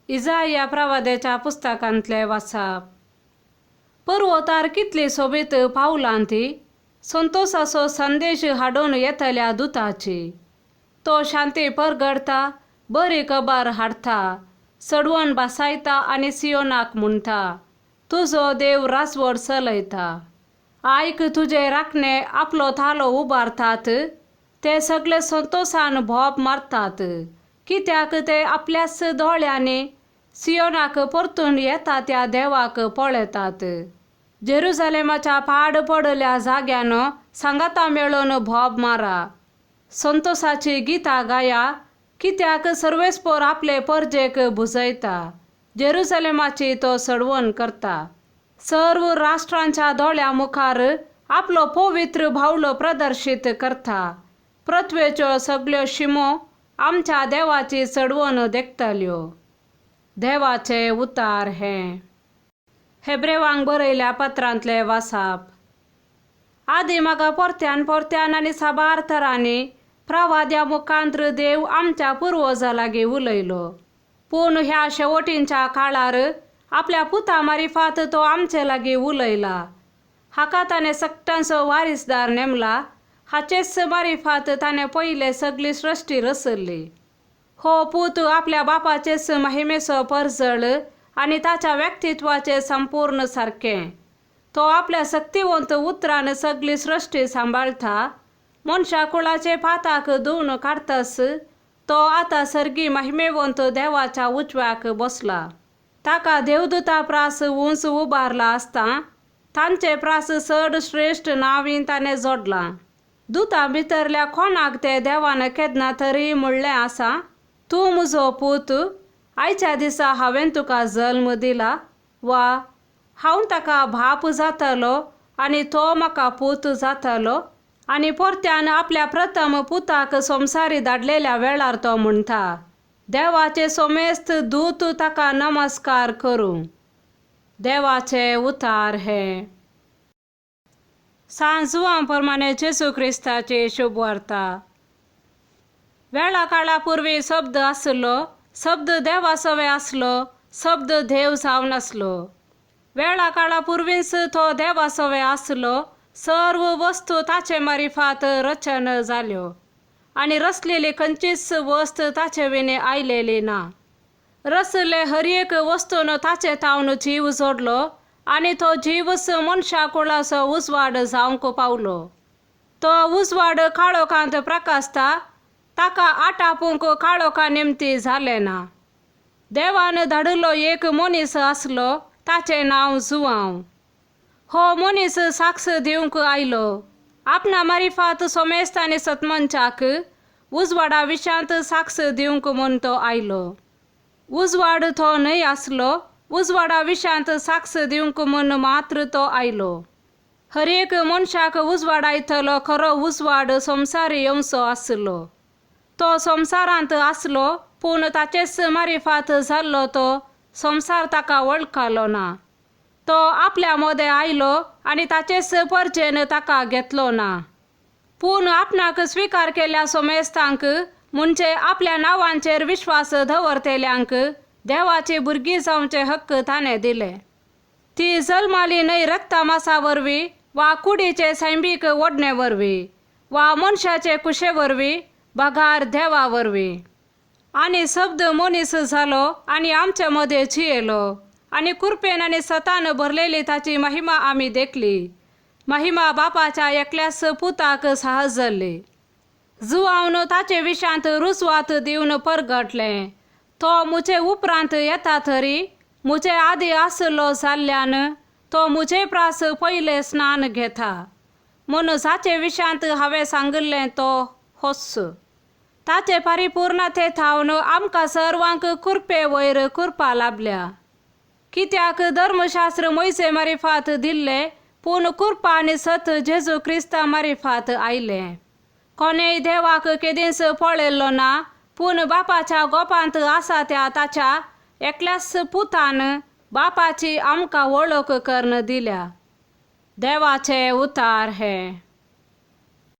इजाया प्रवाद्याच्या पुस्तकांतलें वाचप. पर्वतार कितली सोबीत पावलां ती संतोसाचो संदेश हाडून येतल्या दुताची. तो शांती परगडता, बरी खबर हाडटा, चडवण बसायता आनी सियोनाक म्हणटा, तुजो देव राजवट चलयता. आयक, तुजे राखणे आपलो थालो उबारतात, ते सगळे संतोसान भोप मारतात, कित्याक ते आपल्याच दोळ्यांनी सियोनाक परतून येता त्या देवाक पळयतात. जेरुजालेमाच्या पाड पडल्या जाग्यान सांगाता मेळून भोब मारा, संतोसाची गितां गाया, कित्याक सर्वेस्पोर आपले परजेक भुजयता, जेरुजालेमाची तो सडवण करता. सर्व राष्ट्रांच्या दोळ्या मुखार आपलो पवित्र भावलो प्रदर्शीत करता. पृथ्वेच्यो सगल्यो शिमो आमच्या देवाची चडवण देखतल्यो. देवाचे उतार हें. हेब्रेवांक बरयल्या पत्रांतले वासाप. आदी म्हाका परत्यान परत्यान आनी साबार तरांनी प्रवाद्या मुखांत्र देव आमच्या पुर्वजा लागीं उलयलो, पूण ह्या शेवटींच्या काळार आपल्या पुता मारिफात तो आमचे लागीं उलयला. हाका ताणें सगटांचो वारीसदार नेमला, हाचेच मारिफात ताणें पयले सगली सृश्टी रचल्ली. हो पूत आपल्या बापाचेच महिमेचो परजळ आनी ताच्या व्यक्तित्वाचे संपूर्ण सारकें. तो आपल्या शक्तिवंत उतरान सगली सृश्टी सांबाळटा. मनशा कुळाचे पाताक धुवन काडटास तो आतां सर्गी महिमेवंत देवाच्या उजव्याक बसला. ताका देवदूता प्रास उंच उबारला आसता, तांचे प्रास चड श्रेश्ठ नांवी ताणें जोडलां. दुतां भितरल्या कोणाक ते देवान केन्ना तरी म्हणलें आसा, तूं म्हजो पूत, आयच्या दिसा हांवें तुका जल्म दिला, वा हांव ताका बाप जातलो आनी तो म्हाका पूत जातलो. आनी परत्यान आपल्या प्रथम पुताक संवसारी धाडलेल्या वेळार तो म्हणटा, देवाचे सोमेस्त दूत ताका नमस्कार करूं. देवाचे उतार हे. सांत जुवां प्रमाणे जेजू क्रिस्ताची शुभवार्ता. वेळा काळा पुर्वी शब्द आसलो, शब्द देवा सवे आसलो, शब्द देव जावन आसलो. वेळा काळा पुर्वीच तो देवा सवे आसलो. सर्व वस्तू ताचे मारिफात रचन जाल्यो आनी रचलेली खंयचीच वस्त ताचे विणे आयलेली ना. रचले हर एक वस्तून ताचे तावन जीव जोडलो आनी तो जीवच मनशा कुळाचो उजवाड जावंक पावलो. तो उजवाड काळोखांत प्रकाशता, ताका आटापूंक काळोखा निमती जालें ना. देवान धाडिल्लो एक मनीस आसलो, ताचें नांव जुवांव. हो मनीस साक्ष दिवंक आयलो, आपणा मारिफात सोमेस्त आनी सतमनच्याक उजवाडा विशांत साक्ष दिवंक म्हूण तो आयलो. उजवाड तो न्हय आसलो, उजवाडा विशांत साक्ष दिवंक म्हूण मात्र तो आयलो. हर एक मनशाक उजवाडायतलो खरो उजवाड संवसारी येवचो आसलो. तो संवसारांत आसलो, पूण ताचेच मारिफात जाल्लो तो संवसार ताका वळखलो ना. तो आपल्या मदें आयलो आनी ताचेच परजेन ताका घेतलो ना. पूण आपणाक स्विकार केल्ल्या सोमेस्तांक, म्हणजे आपल्या नांवांचेर विश्वास दवरतल्यांक, देवाची भुरगीं जावचे हक्क ताणें दिले. ती जल्माली न्हय रक्ता मासा वरवीं वा कुडीचे सैमीक ओडणे वरवीं वा मनशाचे कुशे वरवीं, बगार देवा वरवीं. आनी शब्द मनीस जालो आनी आमचे मदें जियेलो आनी कुरपेन आनी सतान भरलेली ताची महिमा आमी देखली. महिमा बापाच्या एकल्याच पुताक सहज जाल्ली. जुवावन ताचे विशांत रुजवात दिवन परगटलें, तो म्हजे उपरांत येता तरी म्हजे आदी आसलो जाल्ल्यान तो म्हजे प्रास पयलें स्नान घेता. म्हूण जाचे विशांत हांवें सांगिल्लें तो होच. ताचे परिपूर्णते थावन आमकां सर्वांक कुरपे वयर कुरपा लाभल्या. कित्याक धर्मशास्त्र मोयसे मारिफात दिल्लें, पूण कुरपा आनी सत जेजू क्रिस्ता मारिफात आयलें. कोणेय देवाक केदींच पळयल्लो ना, पूण बापाच्या गोपांत आसा त्या ताच्या एकल्याच पुतान बापाची आमकां वळख करून दिल्या. देवाचे उतार हे.